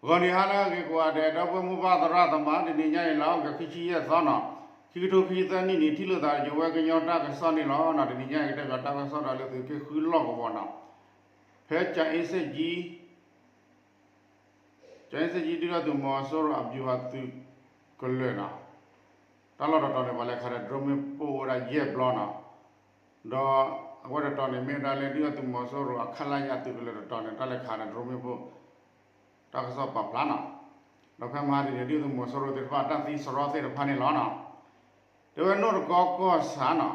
ဂီၤနံၤဟါလၢအဂ့ၤကိးဂၤဒဲး ဒီပုၢ်ဝဲၢ်မိၢ်ပၢ်သရၣ်သမါ, တနံၤညါအံၤ လါအီကူးခံဆံယဲၢ်သီနီၤ, ခံကထိခံဆံသၢနံၣ်န့ၣ် ထံၣ်လိာ်သးယဝဲကညီတၢ်ကစီၣ်န့ၣ်လီၤနီၤ. တနံၤညါအံၤ ကတဲဘၣ်တၢ်ကစီၣ်ဒီးလၢသုးက့ဃုလီၢ်ကဝီၤနီၤ, ဖဲကၠၤအ့စ့ၣ်ကၠံ ကၠၤအ့စ့ၣ်ကၠံ ဒုၣ်ဒါသုးမီၤစိရိၤအဗျူဟာသုးကလၢၤနီၤ, တၢ်လီၢ်တတီၤန့ၣ် ပှၤလဲၤခးဒီး drone မ့ၣ်ပိၢ်အိၣ်ဝဲဒၣ်ယဲၢ်ဘျီနီၤ, ဒီးအဝဲတတီၤန့ၣ် မ့ၢ်ဝဲဒၣ်လၢဒုၣ်ဒါသုးမီၤစိရိၤအခလရသုးကလၢၤတတီၤန့ၣ် တၢ်လဲၤခးဒီး drone မ့ၣ်ပိၢ် တၢ်ကစီၣ်ပာ်ဖျါနီၤ, ဒီးဖဲမဟါတနံၤန့ၣ် ဒုၣ်ဒါသုးမီၤစိရိၤသ့ၣ်တဖၣ်တၢ်သံစရီသ့ၣ်တဖၣ်န့ၣ်လီၤနီၤ, တဲဝဲနိၣ်တကီကီၢ်ဆၣ်နီၤ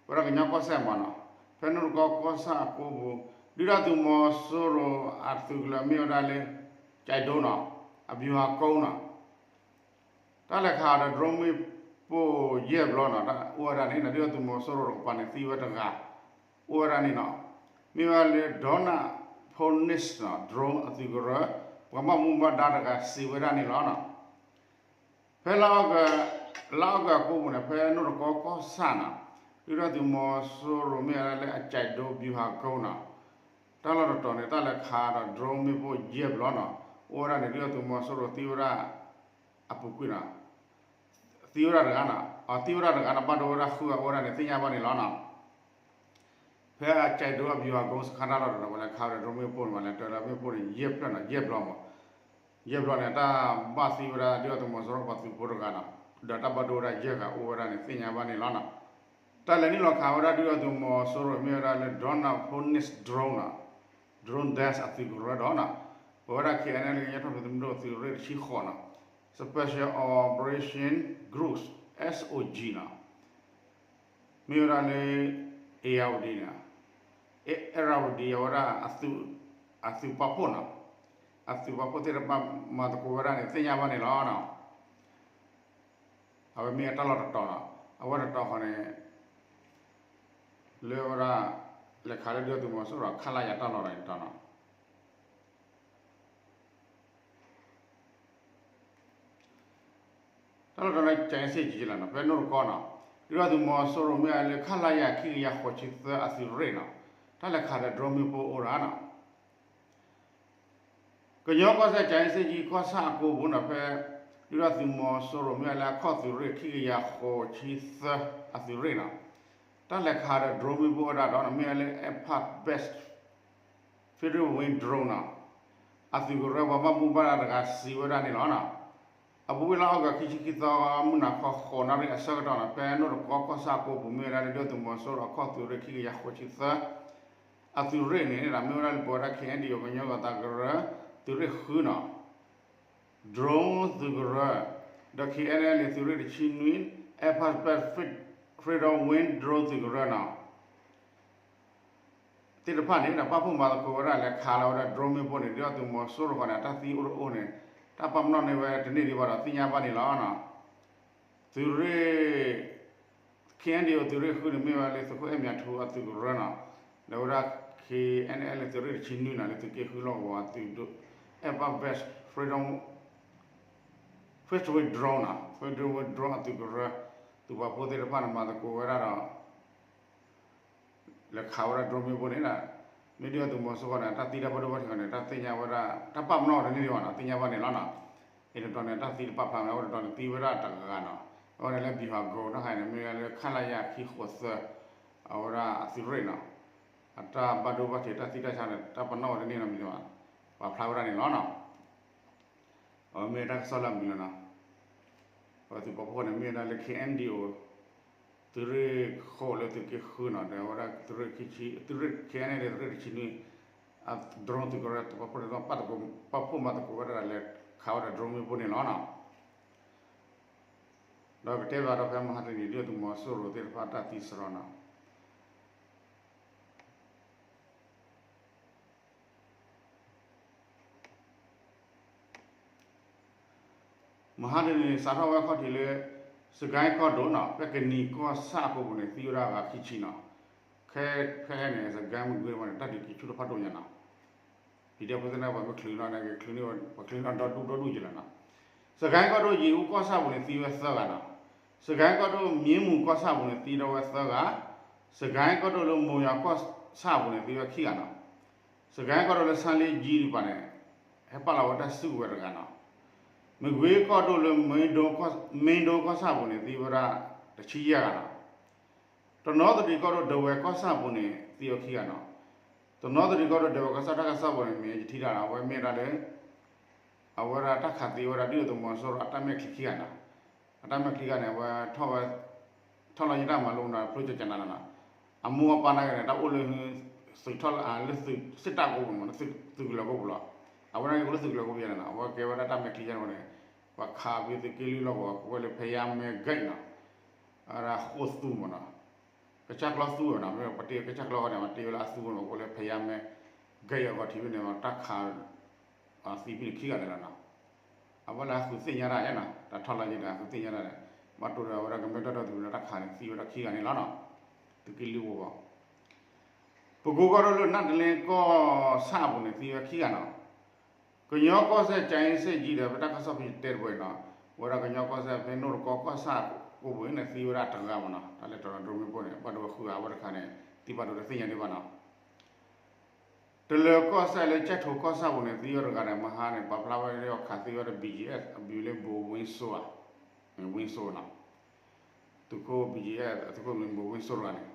ဝဲဒၣ်ကညီကီၢ်စဲၣ်မးနီၤ, ဖဲနိၣ်တကီကီၢ်ဆၣ်အကိပူၤ ဒုၣ်ဒါသုးမီၤစိရိၤအသုးကလၢၤမ့ၢ်ဝဲဒၣ်လၢ ကၠဲးဒိနီၤ, အဗျူဟာကုန်းနီၤ, တၢ်လဲၤခးဒီး drone မ့ၣ်ပိၢ်ယဲၢ်ဘျီနီၤ, တၢ်အိၣ်ဝဲဒၣ်န့ၣ် ဒုၣ်ဒါသုးမီၤစိရိၤတကပၤန့ၣ်သံဝဲတဂၤ, အိၣ်ဝဲဒၣ်န့ၣ်နီၤ, မ့ၢ်ဝဲလၢ Dona Phoenix နီၤ drone အသုးကရၢ ပှၤဘၣ်မူဘၣ်ဒါတဂၤစံးဝဲဒၣ်န့ၣ်လီၤနီၤ. ဖဲလါအီကူး လါအီကူးအကိပူၤန့ၣ် ဖဲနိၣ်တကီကီၢ်ဆၣ်နီၤ, ဒုၣ်ဒါသုးမီၤစိရိၤမ့ၢ်ဝဲဒၣ်လၢအကၠဲးဒိ ဗျူဟာကုန်းနီၤ, တၢ်လီၢ်တတီၤန့ၣ် တၢ်လဲၤခးဒီး drone မ့ၣ်ပိၢ်ယဲၢ်ဘျီနီၤ, အိၣ်ဝဲဒၣ်န့ၣ် ဒုၣ်ဒါသုးမီၤစိရိၤသံဝဲဒၣ် အပူၤကွံာ်နီၤ, သံဝဲဒၣ်တဂၤနီၤ, အသံဝဲဒၣ်တဂၤနီၤ, ဘၣ်ဒိဝဲဒၣ်ဃုဂၤအိၣ်ဝဲဒၣ်န့ၣ် သ့ၣ်ညါဘၣ်န့ၣ်လီၤနီၤ. ဖဲအကၠဲးဒိ ဗျူဟာကုန်းစခန်း တၢ်လီၢ်တတီၤ ပှၤလဲၤခးဒီး drone မ့ၣ်ပိၢ်န့ၣ် ပှၤလဲၤတၢၤလၢမ့ၣ်ပိၢ်န့ၣ် ယဲၢ်ဖျၢၣ်နီၤ, ယဲၢ်ဘျီမး, ယဲၢ်ဘျီန့ၣ် တၢ်ဘၣ်သံဝဲဒၣ် ဒုၣ်ဒါသုးမီၤစိရိၤပှၤသုးဖိတဂၤနီၤ, ဒီးတၢ်ဘၣ်ဒိဝဲဒၣ်ယဲၢ်ဂၤအိၣ်ဝဲဒၣ်န့ၣ် သ့ၣ်ညါဘၣ်န့ၣ်လီၤနီၤ. တၢ်လဲၤနုာ်လီၤခးဝဲဒၣ်ဒုၣ်ဒါသုးမီၤစိရိၤမ့ၢ်ဝဲဒၣ်လၢ Dona Phoenix drone နီၤ, drone desk အသုးကရၢဒီးနီၤ, ပဝဲဒၣ် K N L ကညီတၢ်ဖံးသးမုၢ်ဒိၣ်သုးရ့ၣ်တဆံဃိးနီၤ, Special Operation Group, S O G နီၤ, မ့ၢ်ဝဲဒၣ်လၢ အ့ရဝတီန့ၣ်, အ့ရဝတီ အဝဲဒၣ် အသုးပာ်ဖှိၣ်နီၤ, အသုးပာ်ဖှိၣ်သ့ၣ်တဖၣ်မၤသကိးဝဲဒၣ်န့ၣ် သ့ၣ်ညါဘၣ်န့ၣ်လီၤနီၤ. အဝဲမ့ၢ်အတၢ်လီၢ်တတီၤနီၤ, အဝဲတတီၤဃီန့ၣ် လၢဝဲဒၣ် လဲၤခးလၢဒုၣ်ဒါသုးမီၤစိရိၤ ခလရ တၢ်လီၢ်တတီၤန့ၣ်တတီၤနီၤ. တၢ်လီၢ်တတီၤန့ၣ် ကၠဲးစ့ၣ်ကၠံလီၤနီၤ, ဖဲနိၣ်တကီနီၤ, ဒုၣ်ဒါသုးမီၤစိရိၤမ့ၢ်ဝဲလၢ ခလရ ခံကယၤဃိးဆံသၢ အသုးရ့ၣ်နီၤ, တၢ်လဲၤခးဒီး drone မ့ၣ်ပိၢ်အိၣ်ဒၣ်နီၤ. ကညီကီၢ်စဲၣ် ကၠဲးစ့ၣ်ကၠံကီၢ်ဆၣ်အကိပူၤနီၤ, ဖဲဒုၣ်ဒါသုးမီၤစိရိၤမ့ၢ်ဝဲလၢအခီၣ်သုးရ့ၣ် ခံကယၤဃိးဆံသၢ အသုးရ့ၣ်နီၤ, တၢ်လဲၤခးဒီး drone မ့ၣ်ပိၢ်အိၣ်ဝဲဒၣ်ဒီး မ့ၢ်ဝဲလၢ Air Force Base Federal Wing Drone နီၤ, အသုးကရၢပှၤဘၣ်မူဘၣ်ဒါတဂၤစံးဝဲဒၣ်န့ၣ်လီၤနီၤ. အပူၤကွံာ်လါအီကူးခံဆံခံသီ မုၢ်နၤခီဃိးနၣ်ရံၣ်အဆၢကတီၢ်နီၤ, ဖဲနိၣ်တကီကီၢ်ဆၣ်အကိပူၤမ့ၢ်ဝဲဒၣ်လၢဒုၣ်ဒါသုးမီၤစိရိၤအခီၣ်သုးရ့ၣ် ခံကယၤဃိးဆံသၢ အသုးရ့ၣ်န့ၣ် မ့ၢ်ဝဲဒၣ်လၢပဝဲဒၣ် K N D O ကညီကီၢ်သးကရၢ သုးရ့ၣ်ဃုနီၤ, drone သုးကရၢ, ဒီး K N L A သုးရ့ၣ်တဆံနွံ Air Force Base Federal Wing Drone သုးကရၢနီၤ သ့ၣ်တဖၣ်န့ၣ် ဒီးပာ်ဖှိၣ်မၤသကိးဝဲဒၣ်လဲၤခးလီၤဝဲဒၣ် drone မ့ၣ်ပိၢ်န့ၣ် ဒုၣ်ဒါသုးမီၤစိရိၤဃီန့ၣ် အတၢ်သံအိၣ်တအိၣ်န့ၣ် တၢ်ပာ်ပနီၣ်န့ၢ်ဝဲတန့ၢ်ဒံးဘၣ်ဒီး သ့ၣ်ညါဘၣ်န့ၣ်လီၤ. သုးရ့ၣ် K N D O သုးရ့ၣ်ဃုန့ၣ် မ့ၢ်ဝဲလၢသုးခိၣ်အဲၣ်မၠးထူအသုးကရၢနီၤ, ဒီးဝဲဒၣ် K N L A သုးရ့ၣ်တဆံနွံနီၤ လၢသုးက့ဃုလီၢ်ကဝီၤအသုးဒိၣ် Air Force Base Federal Federal Wing Drone နီၤ Federal Wing Drone အသုးကရၢ သုးပာ်ဖှိၣ်သ့ၣ်တဖၣ်န့ၣ် မၤသကိးဝဲဒၣ်ဒီး လဲၤခးဝဲဒၣ် drone မ့ၣ်ပိၢ်န့ၣ် မ့ၢ်ဒုၣ်ဒါသုးမီၤစိရိၤဃီန့ၣ် တၢ်သံတၢ်ဘၣ်ဒိဘၣ်ထံးဃီန့ၣ် တၢ်သ့ၣ်ညါဝဲဒၣ် တၢ်ပာ်ပနီၣ်ဝဲတန့ၢ်ဒံးဘၣ်နီၤ သ့ၣ်ညါဘၣ်န့ၣ်လီၤနီၤ. အံၤတတီၤန့ၣ် တၢ်သံတပာ်ဖျါဝဲ အဝဲတတီၤန့ၣ်သံဝဲဒၣ်တဂၤနီၤ အဝဲန့ၣ်လၢ ဗျူဟာကုန်း တၢ်ခါန့ၣ် မ့ၢ်လၢ ခလရ ခံဃိးသၢ အဝဲဒၣ်အသုးရ့ၣ်နီၤ အတၢ်ဘၣ်ဒိဘၣ်ထံးတၢ်သံတၢ်ဆါန့ၣ် တၢ်ပာ်ပနီၣ်ဝဲတန့ၢ်နီၤ မ့ၢ်ဘၣ် ပာ်ဖျါဝဲဒၣ်န့ၣ်လီၤနီၤ. အဝဲမ့ၢ်တၢ်ကစီၣ်လၢအမုာ်လီၤနီၤ. အဝဲသုးပာ်ဖှိၣ်န့ၣ် မ့ၢ်ဝဲဒၣ်လၢ K N D O သုးရ့ၣ်ဃိးလၢသုးက့ဃုနီၤ ဒီးအဝဲဒၣ်သုးရ့ၣ်ခံဆံ သုးရ့ၣ် K N L A သုးရ့ၣ်တဆံနွံ အ drone သုးကရၢ သုးပာ်ဖှိၣ်န့ၣ် ပာ်ဖှိၣ်မၤသကိးဝဲဒၣ်လဲၤခးဝဲဒၣ် drone မ့ၣ်ပိၢ်န့ၣ်လီၤနီၤ. ဒီးကတဲဘၣ်ဒီးဖဲမဟါတနံၤ ဒုၣ်ဒါသုးမီၤစိရိၤသ့ၣ်တဖၣ်တၢ်သံစရီနီၤ မဟါတနံၤန့ၣ် စးထီၣ်ဝဲခီၣ်ထံးလၢ စကဲကီၢ်ဒိၣ်နီၤ ဖဲကနံၤကီၢ်ဆၣ်အကိပူၤန့ၣ် သံဝဲဒၣ်အဂၤခံဆံနီၤ. ခဲ ခဲခဲန့ၣ် စကဲမကွ့ၤဝဲန့ၣ် တၢ်ဒုးက့ၤဆူၣ်တဖၣ်ဒိၣ်ညါနီၤ. ပံၤဒဲဖိသ့ၣ်န့ၣ် ပှၤမ့ၢ်ချုးနီၤန့ၣ် ချုးန့ၢ် ပှၤချုးန့ၢ်ဒီဒူၣ်ဒီဒူၣ်က့ၤလီၤနီၤ. စကဲကီၢ်ဒိၣ် ယံၤအူကီၢ်ဆၣ်ပူၤန့ၣ် သံဝဲသၢဂၤနီၤ. စကဲကီၢ်ဒိၣ် မြင်းမူကီၢ်ဆၣ်ပူၤန့ၣ် သံဒီးဝဲသၢဂၤ. စကဲကီၢ်ဒိၣ်လၢမိၢ်ယွၤကီၢ်ဆၣ်ပူၤန့ၣ် သံဝဲခံဂၤနီၤ. စကဲကီၢ်ဒိၣ်လၢ ဆါလ့ကၠံတပၤန့ၣ် ဟဲပာ်လီၤဝဲတၢ်စုကဝဲၤတဂၤနီၤ. မကွ့ၤကီၢ်ဒိၣ်လၢ မ့ဒိကီၢ်ဆၣ်အပူၤန့ၣ် သံဝဲဒၣ်တဆံယဲၢ်ဂၤနီၤ. တနီသရံၣ်ကီၢ်ဒိၣ်ဒဝဲၢ်ကီၢ်ဆၣ်အပူၤန့ၣ် သံဝဲခံဂၤနီၤ. တနီသရံၣ်ကီၢ်ဒိၣ်ဒဝဲၢ်ကီၢ်ဆၣ်တၢ်ကစီၣ်ပူၤန့ၣ် မ့ၢ်ယထံၣ်တၢ်နီၤ အဝဲမ့ၢ်ဒၣ်လၢ အဝဲဒၣ်တၢ်ခးသံဝဲဒၣ်ဒုၣ်ဒါသုးမီၤစိရိၤအတၢ်မဲာ်ချံခံဂၤနီၤ. အတၢ်မဲာ်ချံခံဂၤန့ၣ် အဝဲ ထီၣ်လီၤယတၢ်မၤလိနီၤ ဖျိကၠနၤနီၤ. အမိၢ်အပၢ်နာ်က့န့ၣ် တၢ်အိၣ်လၢ သုးထီၣ်လၢ သုးစ့ၣ်တၢ်ကိးပူၤမး သုးကလၢၤကိးပူၤလီၤ. အဝဲနာ်က့အိၣ်လၢသုးကလၢၤကိးပူၤယဲန့ၣ်နီၤ အဝဲကဲဝဲဒၣ်တၢ်မဲာ်ချံယဲန့ၣ် ပှၤခးဖဲသုးက့လွံၢ်လီၢ်ကဝီၤ ကိးဝဲလၢဖဲယါမဲဂ့ၢ်နီၤ. အဝဲဒၣ်ဃိၣ်သူမးနီၤ. ကစၢ်ကျီသူဝဲနီၤ မ့ၢ်ပတ့ကစၢ်ကျီဃီန့ၣ် ပတ့ဝဲလၢအသူဝဲနီၤ ကိးလၢဖဲယါမဲဂ့ၢ်အဂီၢ်ထံးဖဲန့ၣ် တၢ်ခး သံဖဲန့ၣ်ခံဂၤန့ၣ်လီၤနီၤ. အဝဲလၢအဃုသ့ၣ်ညါတၢ်ယဲနီၤ တၢ်ထီၣ်လီၤယံၤဒီးအဃုသ့ၣ်ညါတၢ်န့ၣ် ဘၣ်တိၢ်ဒီးအဝဲဒၣ်ကမဲထီၣ်ဒီးသုးလၢတၢ်ခးန့ၣ် သံဝဲဒၣ်ခံဂၤန့ၣ်လီၤနီၤ. သုးက့လွံၢ်ဝီၤ ပကိကီၢ်ဒိၣ်လၢနၢ်တလ့ကီၢ်ဆၣ်အပူၤန့ၣ် သံဝဲခံဂၤနီၤ. ကညီကီၢ်စဲၣ် ကၠဲစ့ၣ်ကံဒီး ပတၢ်ကစီၣ်ဖဲတဲတပှဲၤနီၤ ဝဲဒၣ်ကညီကီၢ်စဲၣ်ဖဲနိၣ်တကီကီၢ်ဆၣ်ကိးပူၤန့ၣ် သံဝဲဒၣ်တဂၤမးနီၤ တၢ်လဲၤတီၤဒီးဒြိမ့ၣ်ပိၢ်န့ၣ် ဘၣ်ဒိဝဲဃုဂၤအဝဲတခါန့ၣ် သံဘၣ်ဒိတသ့ၣ်ညါဒံးဘၣ်နီၤ. တလၢၤကီၢ်စဲၣ်လၢကၠဲၣ်ထိးကီၢ်ဆၣ်ပူၤန့ၣ် သံဝဲတဂၤဒီးမဟါန့ၣ် ပာ်ဖျါဝဲလၢခးသံဝဲဒၣ် ဘံၣ်ကၠံၣ်အဲၣ် အမံၤလၢ ဘိၣ်ဝ့စိ ဝ့စိနီၤ သုးခိၣ် ဘံၣ်ကၠံၣ်အဲၣ် သုးခိၣ်မံၤ ဘိၣ်ဝ့စိတဂၤန့ၣ်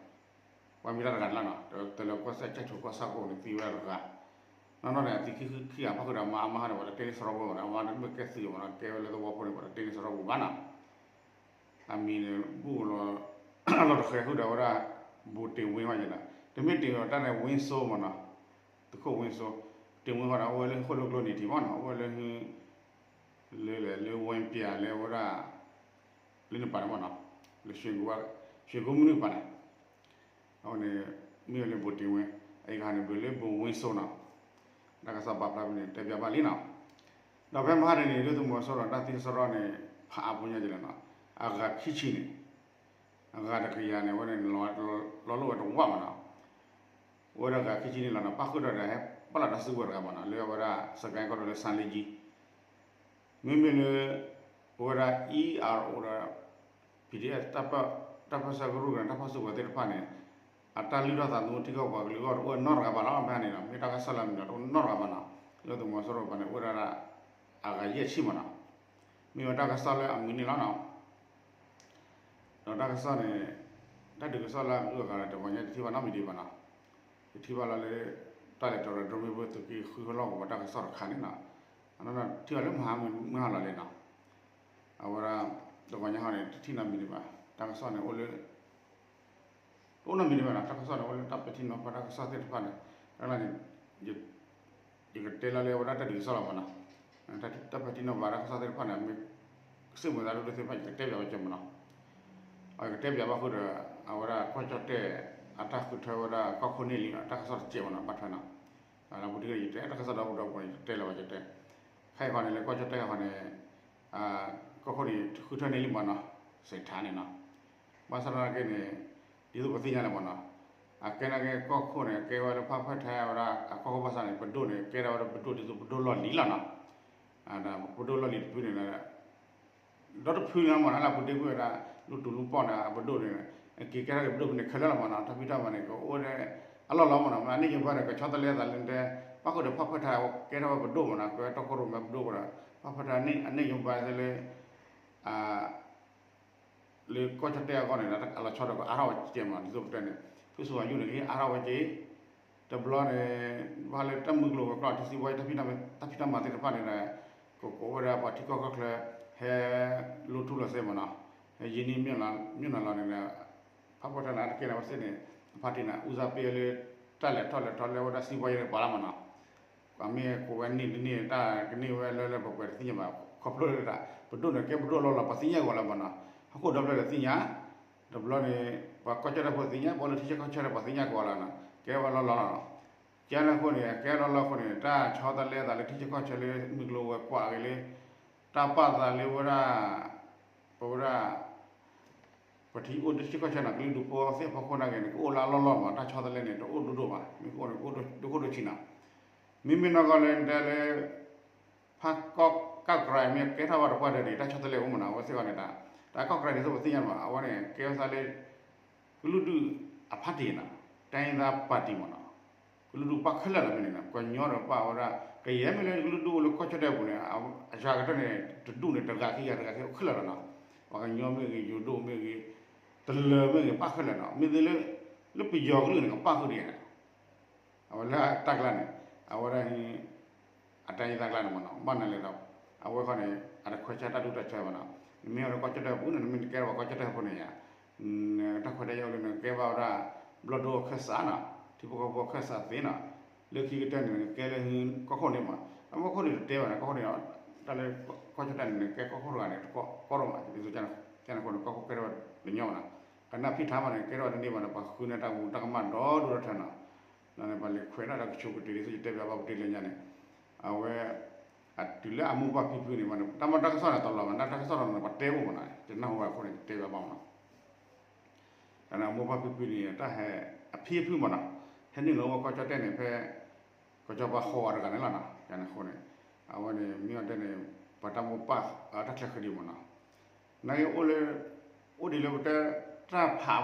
ပှၤမ့ၢ်တၢ်တဂၤန့ၣ်လီၤနီၤ တလၢၤကီၢ်စဲၣ်ကၠဲၣ်ထိးကီၢ်ဆၣ်ကိးန့ၣ် သံဝဲဒၣ်တဂၤ နီၢ်နီၢ်န့ၣ် အသံခံဂၤ ပၣ်ဃုာ်ဒီးမဟါန့ၣ် ပှၤတတဲန့ၢ်စရီပူၤဘၣ်နီၤ အမဟါန့ၣ်မ့ၢ်ကဲသုးမးနီၤ ကဲဝဲလၢသဝီဖိန့ၣ် ပှၤတတဲန့ၢ်စရီပူၤဘၣ်နီၤ အမံၤန့ၣ် ဘူၣ်လီၤ လီၤတဃဲၤဃုာ်ဒီးဝဲဒၣ် ဘိၣ်တ့ၢ်ဝ့ဟီယဲနီၤ တမ့ၢ်တ့ၢ်ဝဲတၢ်န့ၣ် ဝ့စိမးနီၤ သုးခိၣ်ဝ့စိ တ့ၢ်ဝ့ဟီဒီး အိၣ်ဝဲလၢဃိၣ်လိကျိနံၤထံးမးနီၤ အိၣ်ဝဲလၢ လၢ လၢဝဲပၠးလၢဝဲဒၣ် လၢနပၤန့ၣ်မးနီၤ လၢ ရွှေကုန်းမနုၤပၤန့ၣ် အဝဲန့ၣ် မ့ၢ်ဝဲလၢဘိၣ်တ့ၢ်ဝ့ အအံၤတခါန့ၣ် ဘၣ်လၢဘိၣ်ဝ့စိနီၤ တၢ်ကစီၣ်ပာ်ဖျါဖဲန့ၣ် တဲပၠးဘၣ်လံနီၤ ဒီးဖဲမဟါတနံၤ ဒုၣ်ဒါသုးမီၤစိရိၤတၢ်သံစရီန့ၣ် ဖးအါပူၤညါကလဲၣ်နီၤ အဂၤခံဆံန့ၣ် အဂၤတကယၤန့ၣ် အဝဲန့ၣ် လီၤလိာ်ဝဲတဝၣ်မးနီၤ အိၣ်ဝဲဒၣ်ဂၤခံဆံန့ၣ်လီၤနီၤ ပၣ်ဃုာ်ဒီးဒီး ဟဲပာ်လီၤတၢ်စုကဝဲၤတဂၤမးနီၤ လၢအဝဲဒၣ် စကဲကီၢ်ဒိၣ်လၢ ဆါလ့ကၠံ မ့မ့ၢ်လၢ ပဝဲဒၣ် E R O ဒီး P D F တၢ်ပၢၢ်ဆၢကရူၢ်ကရၢ တၢ်ပၢၢ်ဆၢကရူၢ်ကရၢ တၢ်ပၢၢ်ဆၢကရူၢ်သ့ၣ်တဖၣ်န့ၣ် အတၢ်လုၢ်ထီၣ်သးသမူထံကီၢ်ပှၤကလုာ်အဂီၢ်တအိၣ်နီတဂၤဘၣ်လီၤ ဖဲန့ၣ်ဒီး မ့ၢ်တၢ်ကစီၣ်လၢအမံၤဒီးတအိၣ်နီတဂၤဘၣ်နီၤ ဒုၣ်ဒါသုးမီၤစိရိၤတဖၣ်န့ၣ် အိၣ်ဝဲဒၣ် အဂၤယဲၢ်ဆံမးနီၤ မ့ၢ်ဝဲတၢ်ကစီၣ်လၢအမုာ်န့ၣ်လီၤနီၤ ဒီးတၢ်ကစီၣ်န့ၣ် တၢ်ဒုးကစီၣ်လၢအဂုၤအဂၤဒီး တဂီၤညါတထံၣ်ဘၣ်နီတမံၤဒံးဘၣ်နီၤ ယထံၣ်ဘၣ်လီၤလၢ တၢ်လဲၤတီၤဒီးဒြိမ့ၣ်ပိၢ်သုးက့ဃုဟီၣ်လီၢ်ကဝီၤတၢ်ကစီၣ်တခါန့ၣ်နီၤ အနီၢ်နီၢ်ထံၣ်အီၤလၢမဟါမုၢ်ဟါလီၤလံနီၤ အဝဲဒၣ် တဂီၤညါဟီန့ၣ် တထံၣ်နီတမံၤဒံးဘၣ် တၢ်ကစီၣ်န့ၣ်အိၣ်လၢ တအိၣ်နီတမံၤဒံးဘၣ်နီၤ တၢ်ကစီၣ်န့ၣ် အိၣ်လၢတၢ်ပဲာ်ထံနီၤဖးတၢ်ကစီၣ်သ့ၣ်တဖၣ်န့ၣ် တၢ်လၢန့ၣ် ယကတဲလီၤလၢအဝဲဒၣ်တၢ်ဒုးကစီၣ်လီၤမးနီၤ တၢ်ပဲာ်ထံနီၤဖးတၢ်ကစီၣ်သ့ၣ်တဖၣ်န့ၣ် မ့ၢ်စ့ၢ်မုာ်သးဒ်သိးသ့ၣ်တဖၣ် ယကတဲပၠးဝဲကမးနီၤ အကတဲပၠးဘၣ်ဃုာ်ဒီး အဝဲဒၣ်ကီၢ်ကၠီၣ်တဲၣ် အတၢ်ဃုထၢဝဲဒၣ်ကီၢ်ခိၣ်န့ၣ်လံနီၤ တၢ်ကစီၣ်တစဲးမးနီၤ ဘၣ်ထွဲနီၤ လၢပူၤတဂ့ၤ ယတဲတၢ်ကစီၣ်ဒီးပူၤဒီးပူၤန့ၣ် ယတဲလီၤဝဲယတဲ ခဲအံၤဃီန့ၣ် လၢကီၢ်ကၠီၣ်တဲၣ်ဃီန့ၣ် ကီၢ်ခိၣ်န့ၣ်ဃုထၢန့ၢ်လံမးနီၤ စဲးထါန့ၣ်နီၤ ဘၣ်ဆၣ်သနာ်က့န့ၣ် ဒ်သိးပသ့ၣ်ညါလၢမးနီၤ အကဲနာ်က့ကီၢ်ခိၣ်န့ၣ် ကဲဝဲလၢဖၣ်ဖၢၣ်ထဲဝဲဒၣ် အကီၢ်ခိၣ်ဘၣ်ဆၣ်န့ၣ် ပဒိၣ်န့ၣ် ကဲထီၣ်ဝဲဒၣ်ပဒိၣ်ဒ်သိးပဒိၣ်လီၢ်လံၤလီၤနီၤ ပဒိၣ်လီၢ်လံၤတဖုန့ၣ် ဒီတဖုန့ၣ်မးနီၤ လၢပူၤတ့ၢ်ကွံာ်ဝဲဒၣ် လူတူၢ်လူပီၣ်န့ၣ် အပဒိၣ်န့ၣ် က့ၤကဲထီၣ်က့ၤပဒိၣ်ဖဲန့ၣ်ခဲလၢာ်လီၤမးနီၤ တၢ်ဖံးတၢ်မၤန့ၣ် ကအိၣ်ဝဲဒၣ်အလီၢ်လီၤမးနီၤ မ့ၢ်အန့ၢ်ယိၤဘၣ်ဒီး ကဆီတလဲသးလၢတဲ ဘၣ်ဃုာ်ဒီးဖၣ်ဖၢၣ်ထဲ ကဲထီၣ်ဝဲပဒိၣ်မးနီၤ ကဲထီၣ်ကီၢ်ခိၣ်ရိၣ်မဲပဒိၣ်ဒီး ဖၣ်ဖၢၣ်ထဲအန့ၢ်ယိၤဘၣ်သ့လၢ လၢကီၢ်ကၠီၣ်တဲၣ်အဂီၢ်န့ၣ် အလီၤဆီဒီးကအါထီၣ်ဝဲကဲမး ဒ်သိးပတဲန့ၣ် ဖုစူၤအယူၣ်န့ၣ် အါထီၣ်ဝဲကဲ တဘျီန့ၣ် ဘၣ်လၢတၢ်မုၢ်ကျိၤဝဲၤကွာ်ထံသံဝဲ တၢ်ဖံးတၢ်မၤသ့ၣ်တဖၣ်န့ၣ်ဒီး ကကိးဝဲဒၣ်ပှၤထံကီၢ်ကီၢ်ချၢ ဟဲလိထူလီၤသ့မးနီၤ ဟဲယံာ်န့ၢ်မ့ၢ်နီၤလီၤန့ၣ်ဒီး ဖၣ်ဖၢၣ်ထဲန့ၣ် အတကဲန့ၣ်ဝဲသ့ၣ်န့ၣ် အဖါတံၢ်န့ၣ် ဦးစားပေးလၢ တၢ်လဲၤထီၣ်လဲၤထီလၢဝဲဒၣ်သံဝဲယဲၢ်န့ၣ်ပှၤလီၤမးနီၤ ပှၤမ့ၢ်ကိးဝဲန့ၢ်တန့ၢ် တၢ်ကန့ၢ်ဝဲလၢလၢပှဲၤပှဲၤတသ့ၣ်ညါဘၣ် ခီဖျိလၢဒၣ် ပဒိၣ်န့ၣ် ကဲပဒိၣ်လီၢ်လီၤ ပှၤသ့ၣ်ညါကီးလၢမးနီၤ ဟီၣ်ခိၣ်ဒီဖျၢၣ်ဒီးသ့ၣ်ညါ တဘျီန့ၣ် ပှၤကီၢ်ကၠီၣ်တဲၣ်ဖိသ့ၣ်ညါ ပှၤလၢထံဆၢကီၢ်ဆၢဒီးပှၤသ့ၣ်ညါကီးလီၤနီၤ ကဲဝဲလီၢ်လီၢ်လီၤနီၤ ကဲလၢအဃိန့ၣ် ကဲလီၢ်လီၢ်အဃိန့ၣ် တၢ်ဆီတလဲသးလၢထံဆၢကီၢ်ဆၢလၢမုၢ်ကျိၤဝဲၤကွာ်အဂ့ၢ်လၢ တၢ်ပာ်သးလၢဝဲဒၣ် ပဝဲဒၣ် ပှၤထံအိၣ်တထံဆၢကီၢ်ဆၢနီၤ ကလုာ်ဒူၣ်ဖိသ့ၣ်အဖီခိၣ်နာ်က့န့ၣ် ကအိၣ်လၢအလီၢ်လီၢ်မး တၢ်ဆီတလဲန့ၣ် တအိၣ်ဒိၣ်ဒိၣ်ဘၣ် မ့ၢ်ကအိၣ်န့ၣ် ကအိၣ်ဒိၣ်ခိၣ်ဒိၣ်ဆံးနီၤ မ့မ့ၢ်နီၢ်ကီၢ်လၢတဲလၢ ဖးကီၢ်ကၢ်ကြၢးမ့ၢ်ကဲထီၣ်ဝဲတပှၢ်တၢၢ်ဒီး တၢ်ဆီတလဲအိၣ်မးနီၤ အဝဲသ့ၣ်အီၤန့ၣ်ဒီး တၢ်ကီၢ်ကြၢးဒ်သိးပသ့ၣ်ညါမး အဝဲန့ၣ် ကဲဝဲသးလၢ ကလုာ်ဒူၣ်အဖါတံၢ်နီၤ တိုင်းရင်းသားပါတီမးနီၤ ကလုာ်ဒူၣ်ပာ်ခဲလၢာ်လီၤမ့ၢ်န့ၣ်နီၤ, ကညီဒီးပာ်ဝဲဒၣ် ကယဲၢ်မ့ၢ်လၢကလုာ်ဒူၣ်အိၣ်လၢကီၢ်ကၠီၣ်တဲၣ်ပူၤန့ၣ် အဂၤကတၢၢ်န့ၣ် တဒူၣ်န့ၣ် တဂၤခံဂၤတဂၤခံအိၣ်ခဲလၢာ်လီၤနီၤ, ပှၤကညီမ့ၢ်ဂ့ၤ ယိၤဒိၣ်မ့ၢ်ဂ့ၤ တလၢၤမ့ၢ်ဂ့ၤ ပာ်ခဲလၢာ်နီၤ, မ့ၢ်သ့လၢ လၢပယီၤကလုာ်န့ၣ် ကပာ်ဃုာ်ဒ်န့ၣ် အဝဲလၢတၢ်ကျါန့ၣ် အဝဲဒၣ် အတၢ်ယံၤတၢ်ကျါန့ၣ်မ့ၢ်နီၤ, ဘၣ်နၤလဲၣ်ဒီး အဝဲခီန့ၣ် အတခွဲးဆါတၢ်ဒူတၢ်ဆါဘၣ်နီၤ, နမ့ၢ်အိၣ်လၢကီၢ်ကၠီၣ်တဲၣ်ပူၤန့ၣ် နမ့ၢ်တကဲထီၣ်ပှၤကီၢ်ကၠီၣ်တဲၣ်ဖိန့ၣ်ယါ, တၢ်ခွဲးတၢ်ယာ်အိၣ်လၢနကဲဘၣ်ဝဲဒၣ် ဘျီၣ်ဒိအခၢၣ်စးနီၤ, ထံဖိကီၢ်ဖိအခၢၣ်စးသ့နီၤ, လၢခံကတၢၢ်န့ၣ် နကဲလၢကီၢ်ခိၣ်န့ၣ်မး, အကီၢ်ခိၣ်န့ၣ်တတဲဘၣ်န့ၣ် ကီၢ်ခိၣ်န့ၣ် တၢ်လၢကီၢ်ကၠီၣ်တဲၣ်န့ၣ် နကဲကီၢ်ခိၣ်တဂၤန့ၣ် တကီၢ်တဂၤမး, ဒ်သိးကန့ၣ်အဃိန့ၣ် ကီၢ်ခိၣ်ကဲထီၣ်ဘၣ်တညီမးနီၤ, ကနၣ်ဖံးထါမးန့ၣ် ကဲထီၣ်ဘၣ်တန့ၢ်ဘၣ်န့ၣ် ပှၤဃုန့ၢ်တၢ်မူတၢ်ကမၣ်ဒီဒိၣ်ဒီထၢနီၤ, န့ၣ် ပှၤလဲၤခွဲးဒၣ်တၢ်ကဆိးကတ့ၤ ဒ်သိးယတဲဘၣ်ပူၤတ့ၢ်လၢညါန့ၣ်, အဝဲ အတုၤလၢအမိၢ်ပၢ်ဖံဖုန့ၣ်မးန့ၣ် တၢ်မၤတၢ်ကစီၣ်န့ၣ်တလီၤဘၣ် တၢ်ကစီၣ်တလီၤန့ၣ် ပတဲအိၣ်မးနီၤ, ယနၢ်ဟူဘၣ်အဃိန့ၣ် ယတဲဘၣ်ဘၣ်မးနီၤ, တၢ်န့ၣ်အမိၢ်ပၢ်ဖံဖုန့ၣ် တၢ်ဟဲ အဖံအဖုမးနီၤ, ဟဲနုာ်လီၤဝဲကီၢ်ကၠီၣ်တဲၣ်န့ၣ် ဖဲ ကီၢ်ကၠီၣ်ပၤဃီဂၤတဂၤန့ၣ်လီၤနီၤ, ကန့ၣ်အဃိန့ၣ် အဝဲန့ၣ် မ့ၢ်အီၤတဲန့ၣ် ပှၤတၢ်မိၢ်ပၢ် တၢ်ချၢဃံဒံးမးနီၤ, နာ်က့အိၣ်လၢ အိၣ်ဒံးလၢပတဲ တၢ်ဖးအဖီခိၣ်မးနီ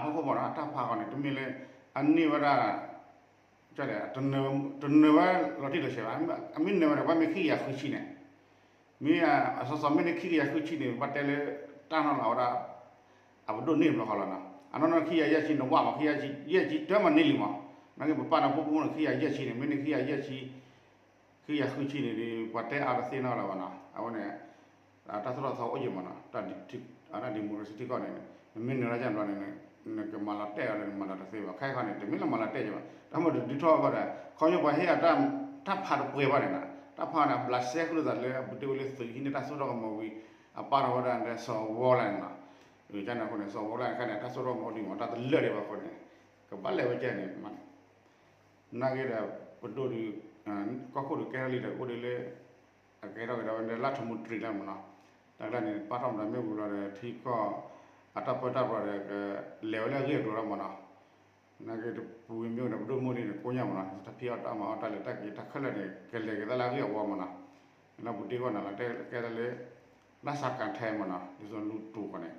ၤ, တၢ်ဖးဃီန့ၣ် တမ့ၢ်လၢ အန့ၢ်ဝဲဒၣ် တနၢၤဝဲလီၤတံၢ်လီၤဆဲးဘၣ်, အမ့ၢ်နၢၤဝဲန့ၣ် ပှၤမ့ၢ်ခံကယၤဃုဆံန့ၣ်, မ့ၢ်အစီစီမ့ၢ်န့ၣ် ခံကယၤဃုဆံန့ၣ် ဘၣ်တဲလၢ တၢ်နီၢ်လီၤဝဲဒၣ် အပဒိၣ်န့ၢ်ဘျီဃီလီၤနီၤ, အနီၢ်နီၢ်ခံကယၤယဲၢ်ဆံန့ၣ် ဝၣ်မး ခံကယၤယဲၢ်ဆံတၢ်မၤန့ၢ်လံမး, နာ်က့ပပၢ်န့ၣ်ဖိဖိန့ၣ် ခံကယၤယဲၢ်ဆံန့ၣ် မ့ၢ်န့ၢ်ခံကယၤယဲၢ်ဆံ ခံကယၤဃုဆံန့ၣ်ဒီး ပှၤတဲအါတသ့နီတဂၤလၢၤဘၣ်နီၤ, အဝဲန့ၣ် တၢ်သိၣ်တၢ်သီအိၣ်ယံၤမးနီၤ, တၢ် democracy ထံကီၢ်န့ၣ် နမ့ၢ်နၢၤတၢ်ယါဘျီန့ၣ် နကမၤလီၤတဲာ်အီၤလၢနမၤလီၤတသ့ဘၣ်, ခဲအံၤခီန့ၣ် တမ့ၢ်လၢမၤလီၤတဲာ်ယံၤဘၣ်, တၢ်မ့ၢ်တဒုးထီၣ်ဘၣ်ဒီး ခီဖျိပှၤဟ့ၣ်အတၢ် တၢ်ဖးတပှဲၤဘၣ်န့ၣ်နီၤ, တၢ်ဖးန့ၣ် အဘျးစဲဃုာ်လိာ်သးလၢအပူၤတ့ၢ်ဝဲလၢသုးဟံးန့ၢ်တၢ်စိတၢ်ကမီၤဝံၤ အပာ်ထီၣ်ဝဲဒၣ်လၢစီၤဝီလၢန့ၣ်နီၤ, ကန့ၣ်အဃိန့ၣ် စီၤဝီလၢန့ၣ်ခဲန့ၣ် တၢ်စိတၢ်ကမီၤအိၣ်ဒံးမး တၢ်တလၢာ်ဒံးဘၣ်အဃိန့ၣ် ကဘၣ်လဲၤဝဲကဲန့ၣ် နာ်က့ဒီး ပဒိၣ်ဒီး ကီၢ်ခိၣ်ဒီးကဲထီၣ်လံဒီး အိၣ်ဒ်လၢ အကဲထီၣ်ကဒီးဝဲလၢလၢထမူတြံၤလၢမးနီၤ, တၢ်ကျါန့ၣ် ပာ်ထီၣ်မတၤမ့ၢ်ဝံၤလီၤဒီး ထံကီၢ် အတၢ်ပၢတၢ်ပြးဒီး ကလဲၤဝဲလၢအဂ့ၢ်အကျိၤလီၤမးနီၤ, နာ်က့တပူၤမ့ၢ်ဝဲန့ၣ် ပဒိၣ်မိၢ်န့ၣ် ကိညၢ်မးနီၤ တၢ်ဖံးအီၣ်တၢ်မၤအီၣ်တၢ်လဲၤတၢ်က့ၤတၢ်ခဲလၢာ်န့ၣ် ကလဲၤက့ၤသးလၢအဂ့ၢ်အဝီမးနီၤ, လၢပူၤတ့ၢ်ဂီၢ်န့ၣ်လီၤ တဲကဲသးလၢ လၢစးကၤထဲမးနီၤ ဒ်သိးလူတူၢ်ဃီန့ၣ်,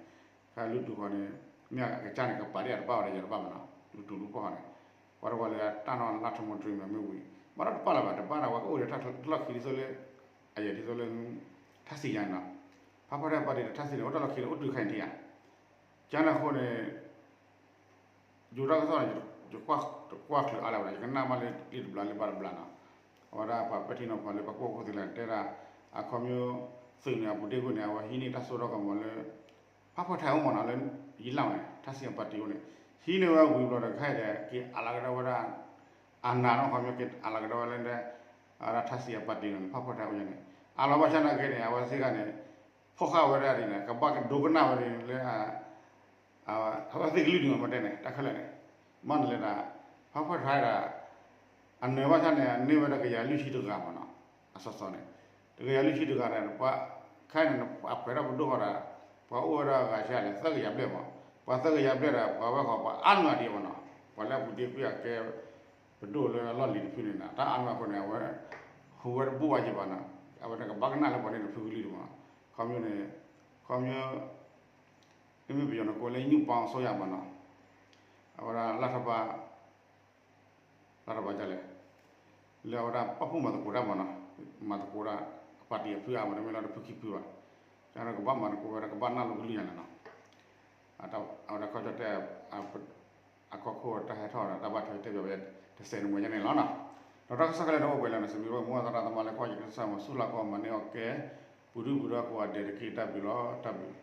ခဲလူတူၢ်ဃီန့ၣ် မ့ၢ်အကစၢ်န့ၣ် ကပာ်ဒ်အတဘၣ်ဝဲဒီးယတဘၣ်မးနီၤ လူတူၢ်လူဖီၣ်ဃီန့ၣ်, ပှၤတဝီလၢတၢ်နီၢ်လၢထမူတြံၤမ့ၢ်မ့ၢ်ဝံၤ ဘၣ်ဒီးတပာ်လၢၤဘၣ် တဘၣ်ဒီးဝဲကအိၣ်ဒီးတၢ်လီၢ်ခံဒ်သိးလၢ အယဲၢ်ဒ်သိးလၢ ထၣ်စံၣ်ညါန့ၣ်နီၤ, ဖးဖီၣ်ထဲပၣ်တံၣ်ဒီးထၣ်စံၣ်န့ၣ် အိၣ်တၢ်လီၢ်ခံန့ၣ် အိၣ်တုၤခဲအံၤထံဧါ, ကန့ၣ်အဃိန့ၣ် ယိၤတၢ်ကစီၣ်န့ၣ် ယကွၢ်ချုးအါလၢၤဘၣ်ဒီး ယကနၣ်မးလၢလံာ်တဘျီလၢဘၣ်တဘျီနီၤ, အဝဲဒၣ်ပှၤပဲာ်ထံနီၤဖးလၢပှၤကူၣ်ဘၣ်ကူၣ်သ့လၢတဲဒၣ် အခီပညီ သုးန့ၣ်အပူၤတ့ၢ်ဂီၢ်န့ၣ် အဝဲဟံးန့ၢ်တၢ်စိတၢ်ကမီၤလၢ ဖးဖီၣ်ထဲအိၣ်မးနီၤလၢ ယံာ်လၢ်န့ၣ် ထၣ်စံၣ်အပၣ်တံၣ်အိၣ်န့ၣ် ဟံးန့ၢ်ဝဲဝံၤဘျီဒီး ခဲအံၤဒီး က့ၤအးလီၤကဒီးဝဲဒၣ် အနၤနီၤ ခီပညီက့ၤအးလီၤကဒီးဝဲလၢ အဝဲဒၣ်ထၣ်စံၣ်အပၣ်တံၣ်န့ၣ် ဖးဖီၣ်ထဲအိၣ်ညါန့ၣ် အးလီၤဘၣ်ဆၣ်နာ်က့န့ၣ် အဝဲသ့ၣ်တဂၤန့ၣ် ဖီၣ်ဃာ်ဝဲဒၣ်ဒ်န့ၣ် ကဘၣ်ကဒိကနၣ်ဝဲဒ်န့ၣ်လၢ အဝဲသ့ၣ်ကလုာ်ဒူၣ်မးတဲန့ၣ် တၢ်ခဲလၢာ်န့ၣ် မ့ၢ်နလဲၤဒၣ် ဖးဖီၣ်ထဲဒၣ် အနၢၤဘၣ်ဆၣ်န့ၣ် န့ၢ်ဝဲဒၣ်ကယၤလွံၢ်ဆံတဂၤမးနီၤ အစီစီန့ၣ် တကယၤလွံၢ်ဆံတဂၤန့ၣ် ပှၤခဲအံၤန့ၣ် အပှဲၤထီၣ်ပဒိၣ်ဃီဒီး ပှၤအိၣ်ဝဲဒၣ်ဂၤဆံးလဲၣ် သၢကယၤဘျဲၣ်မး ပှၤသၢကယၤဘျဲၣ်ဒီး ပှၤဝဲဃီပှၤအါမးဒံးမးနီၤ ပှၤလၢအပူၤတ့ၢ်ကွံာ်အကဲ ပဒိၣ်လၢအလီၢ်လံၤတဖုန့ၣ်နီၤ တၢ်အါမးအဃိန့ၣ် အဝဲ ဟူးဝဲတဘူၣ်ဘၣ်ယံၤဘၣ်နီၤ အဝဲန့ၣ်ကဘၣ်ကနၣ်လၢပှၤန့ၣ်တဖုကလုာ်ဒူၣ်မး ခီပညီန့ၣ် ခီပညီ မ့မ့ၢ်ပယီၤန့ၣ်ကိးလၢ ညွန့်ပေါင်းအစိုးရ မးနီၤ အဝဲဒၣ်လၢထီၣ်ဘး လၢထီၣ်ဘးဒ်လဲၣ် လၢအဝဲဒၣ်ပာ်ဖှိၣ်မၤသကိးတၢ်မးနီၤ မၤသကိးတၢ် အပၣ်တံၣ်အဖုအါမး တမ့ၢ်လၢတဖုခံဖုဘၣ် ကန့ၣ်ကဘၣ်မၤသကိးဝဲဒၣ်ကဘၣ်နၢ်လိၤကလုၢ်ညါန့ၣ်နီၤ အဝဲဒၣ်ကီၢ်ကၠီၣ်တဲၣ် အကီၢ်ခိၣ်တၢ်ဟဲထီၣ်ဒီးတၢ်ဘၣ်ထွဲတဲဘၣ်ဝဲ တစဲးန့ၣ်မ့ၢ်ညါန့ၣ်လီၤနီၤ ဒီးတၢ်ကစီၣ်ခဲလၢာ်န့ၣ်အိၣ်ပှဲၤလၢန့ၣ် စံးဘျုးဘၣ်မိၢ်သရၣ်သမါလၢကီၢ်ယကစၢ်မၤဆူၣ်လၢကီၢ်မၤန့ၢ်အီၣ်ကဲ ပူၤဒုၣ်ပူၤဒါကိးဂၤဒဲးတက့ၢ် တၢ်ဘျုးလီၤ တၢ်ဘျုး